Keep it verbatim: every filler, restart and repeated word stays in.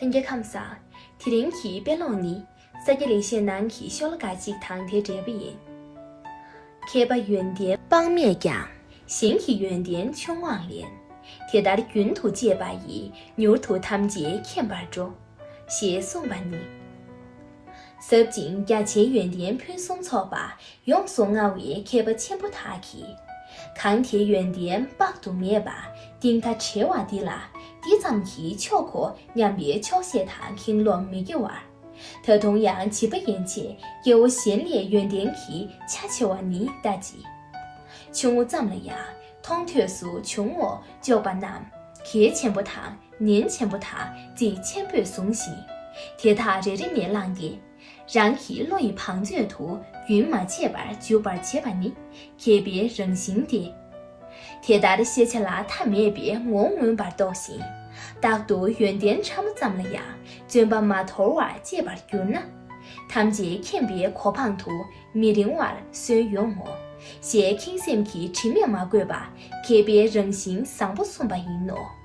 ལྷན་རྒྱས་ཁམས་བཟང་། དེ་རིང་གི་དཔེ་ཀློག་ནི། ས་སྐྱ་ལེགས་བཤད་ནང་གི་ཤོ་ལོ་ཀ་གཅིག་དང་དེ་འབྲེལ་བ་ཡིན། མཁས་པ་ཡོན་ཏན་དཔག་མེད་ཀྱང་། གཞན་གྱི་ཡོན་ཏན་ཆུང་བའང་ལེན། དེ་ལྟར་རྒྱུན་དུ་སྤྱད་པ་ཡིས། མྱུར་དུ་ཐམས་ཅད་མཁྱེན་པར་འགྲོ། ཞེས་གསུངས་པ་ནི། ཟབ་ཅིང་རྒྱ་ཆེའི་ཡོན་ཏན་ཕུན་སུམ་ཚོགས་པ་ཡོངས་སུ་མངའ་བའི་མཁས་པ་ཆེན་པོ་དག་གིས། གང་དེའི་ཡོན་ཏན་དཔག་ཏུ་མེད་པ་གཏིང་མཐའ་བྲལ་བ་འདི་ལ་འདི་ཙམ་གྱིས་ཆོག་གོ་སྙམ་པའི་ཆོག་ཤེས་དང་ཁེངས་ལོག་མི་སྐྱེ་བར། ད་དུང་ཡང་བྱིས་པ་ཡན་ཆད་སྐྱེ་བོ་གཞན་ལས་ཡོན་ཏན་གྱིས་ཆ་ཆེ་བ་ནི་ལྟ་ཅི། ཆུང་ངུ་ཙམ་ལ་ཡང་མཐོང་ཐོས་སུ་བྱུང་ངོ་ཅོག་པ་རྣམས་གལ་ཆེན་པོ་དང་ནན་ཆེན་པོ་དང་རྩིས་ཆེན་པོས་བཟུང་ཞིང་། དེ་དག་རེ་རེ་ནས་བླངས་ཏེ། རང་གི་བློ་ཡི་བང་མཛོད་དུ་རྒྱུན་མ་ཆད་པར་འཇུག་པར་བྱེད་པ་ནི་མཁས་པའི་རང་བཞིན་ཏེ། དེ་ལྟར་ཤེས་བྱ་ལ་མཐའ་མེད་པའི་ངོ་བོ་མངོན་པར་རྟོགས་ཤིང་། རྟག་ཏུ་ཡོན་ཏན་ཕྲ་མོ་ཙམ་ལ་ཡང་བརྩོན་པ་མ་དོར་བར་སྤྱད་པར་གྱུར་ན། ཐམས་ཅད་མཁྱེན་པའི་གོ་འཕང་དུ་མི་རིང་བར་སོན་ཡོང་ངོ་། ཞེས་ཁེངས་སེམས་ཀྱི་དྲི་མས་མ་གོས་པ་མཁས་པའི་རང་བཞིན་བཟང་པོ་གསུངས་པ་ཡིན་ནོ།